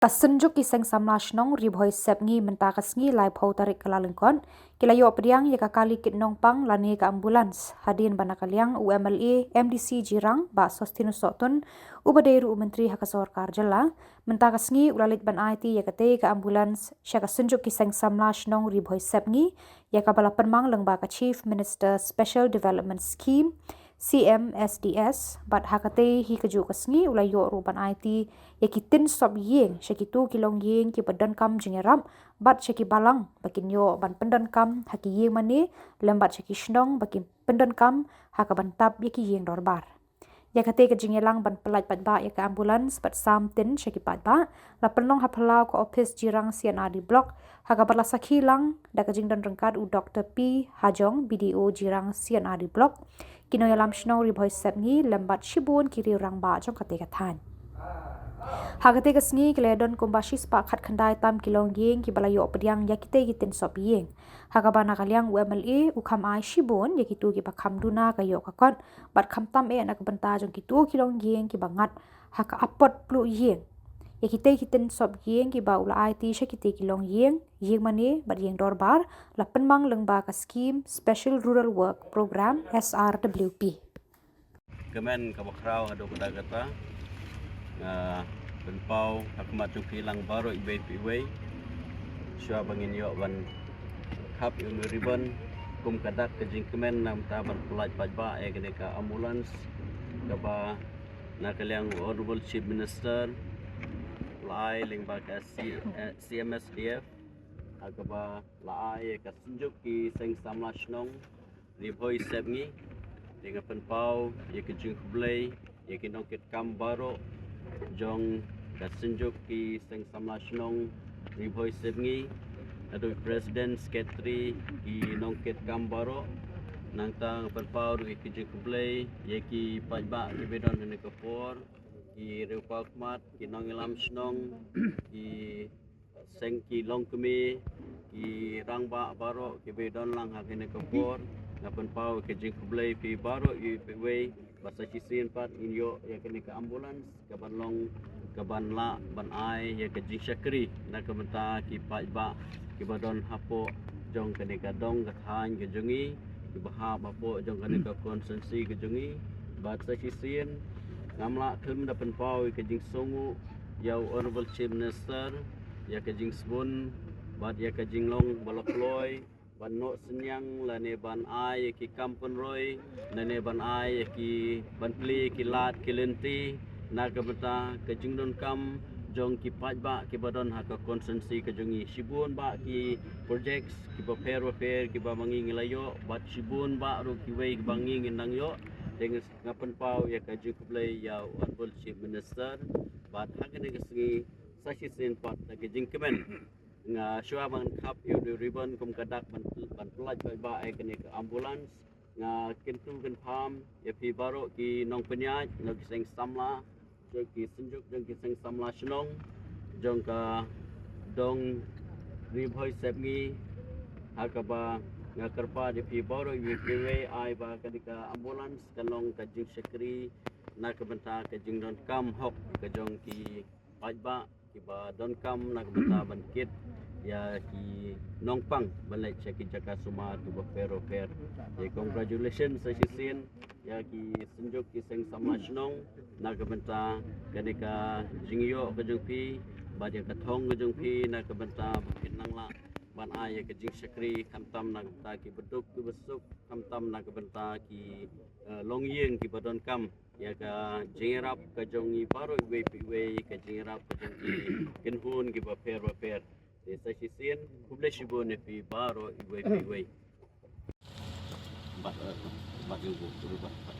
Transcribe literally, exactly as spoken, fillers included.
Ka Synjuk ki Seng Samla Shnong Ri Bhoi Sepngi mynta ka sngi laiphew tarik Kyllalyngkot ki la ïoh pdiang ïa ka kali kit nongpang lane ka ambulance hadien ba na ka liang u M L A, M D C Jirang, Bah Sosthenes Sohtun, uba dei ruh u Myntri ha ka sorkar jylla, mynta ka sngi u la leit ban aiti ïa katei ka ambulance sha ka Synjuk ki Seng Samla Shnong Ri Bhoi Sepngi, ïa kaba la pynmang lyngba ka Chief Minister Special Development Scheme, C M S D S, bad ha katei hi kajuh ka sngi u la ïoh ruh ban aiti ïa ki tin sop ïing sha kito ki longïing kiba donkam jingïarap bad sha ki balang ba kin ïoh ban pyndonkam ha ki ïing mane lem bad sha ki shnong ba kin pyndonkam ha kaban tap ïa ki ïing dorbar. Ïa katei ka jingïalang ban pyllait paidbah ïa ka ambulance bad sam tin sha ki paidbah la pynlong ha phyllaw ka ophis Jirang C and R D Block, ha kaba la sakhi lang da ka jingdon ryngkat u Doctor P Hajong, B D O Jirang C and R D Block, ki nongïalam shnong Ri Bhoi Sepngi lem bad shibun ki riew rangbah jong katei ka thaiñ. Ha katei ka sngi ki la ïadon kumba shispah khatkhyndai tam ki longïing kiba la ïoh pdiang ïa kitei ki tin sop ïing, ha kaba na ka liang u M L A u kham ai shibun ïa kito kiba kham duna ka ïoh ka kot bad khamtam eh na ka bynta jong kito ki longïing kiba ngat ha ka apot pluh ïing. Ïa kitei ki tin sop ïing kiba u la aiti sha kitei ki longïing, ïing mane bad ïing dorbar la pynmang lyngba ka skim Special Rural Work Programme, S R W P. Kmen kaba khraw haduh katta katta nga pynpaw ha khmat jong phi lang baroh iwei pa iwei. Shuwa ba ngin ïoh ban khap ïa u ribbon kum ka dak ka jingkmen na ka bynta ban pyllait paidbah ïa kane ka ambulance kaba na ka liang u Honorable Chief Minister la ai lyngba ka C, eh, C M S D F, ha kaba la ai ïa ka Synjuk ki Seng Samla Shnong Ri Bhoi Sepngi. Te nga pynpaw ïa ka jingkhublei ïa ki nongkitkam baroh jong ka Synjuk ki Seng Samla Shnong Ri Bhoi Sepngi, haduh President, Secretary, ki nongkitkam baroh. Nangta nga pynpaw ruh ïa ka jingkhublei ïa ki paidbah kiba don ha kane ka por, ki riewpawkhmat, ki nongïalam shnong, ki seng, ki longkmie, ki rangbah baroh kiba don lang ha kane ka por. Nga pynpaw ka jingkhublei phi baroh iwei pa iwei, ba sa shisien pat ngin ïoh ïa kane ka ambulance kaban long, kaban lah ban ai ïa ka jingshakri na ka bynta ki paidbah kiba don hapoh jong kane ka dong ka thaiñ ka jong ngi, kiba hap hapoh jong kane ka constituency ka jong ngi. Bad sa shisien ngam lah khlem da pynpaw ïa ka jingsngewnguh ïa u Honorable Chief Minister ïa ka jingsbun bad ïa ka jinglong ba la kloi ban noh synñiang lane ban ai ïa ki kam pynroi lane ban ai ïa ki, ban plie ki lad ki lynti na ka bynta ka jingdonkam jong ki paidbah kiba don ha ka constituency ka jong ngi. Shibun bah ki projects kiba pher bapher kiba ma ngi ngi la ïoh bad shibun bah ruh kiwei kiba ngi ngin nang ïoh. Te nga pynpaw ïa ka jingkhublei ïa u Honorable Chief Minister. Bad ha kane ka sngi sa shisien pat da ka jingkmen, nga shuwa ban khap ïa u ribbon kum ka dak ban, ban pyllait paidbah ïa kane ka ambulance, nga kyntu kynpham ïa phi baroh ki nongpynïaid na ki seng samla jong ki Synjuk jong ki Seng Samla Shnong jong ka dong Ri Bhoi Sepngi, ha kaba nga kyrpad ïa phi baroh iwei pa iwei ai ba kane ka ambulance kan long ka jingshakri na ka bynta ka jingdonkam hok ka jong ki paidbah kiba donkam na ka bynta ban kit ïa ki nongpang ban leit sha ki jaka sumar kiba pher bapher. Te congratulations sa shisien ïa ki Synjuk ki Seng Samla Shnong na ka bynta kane ka jingïoh ka jong phi bad ïa ka thong ka jong phi na ka bynta ba phin nang lah ban ai ïa ka jingshakri khamtam na ka bynta kiba duk kiba suk, khamtam na ka bynta ki, eh, longïing kiba donkam ïa ka jingïarap ka jong ngi baroh iwei pa iwei, ka jingïarap ka jong ki kynhun kiba pher bapher. Te sa shisien khublei shibun ïa phi baroh iwei pa iwei. Bad, eh, bad ïa u, bad, bad.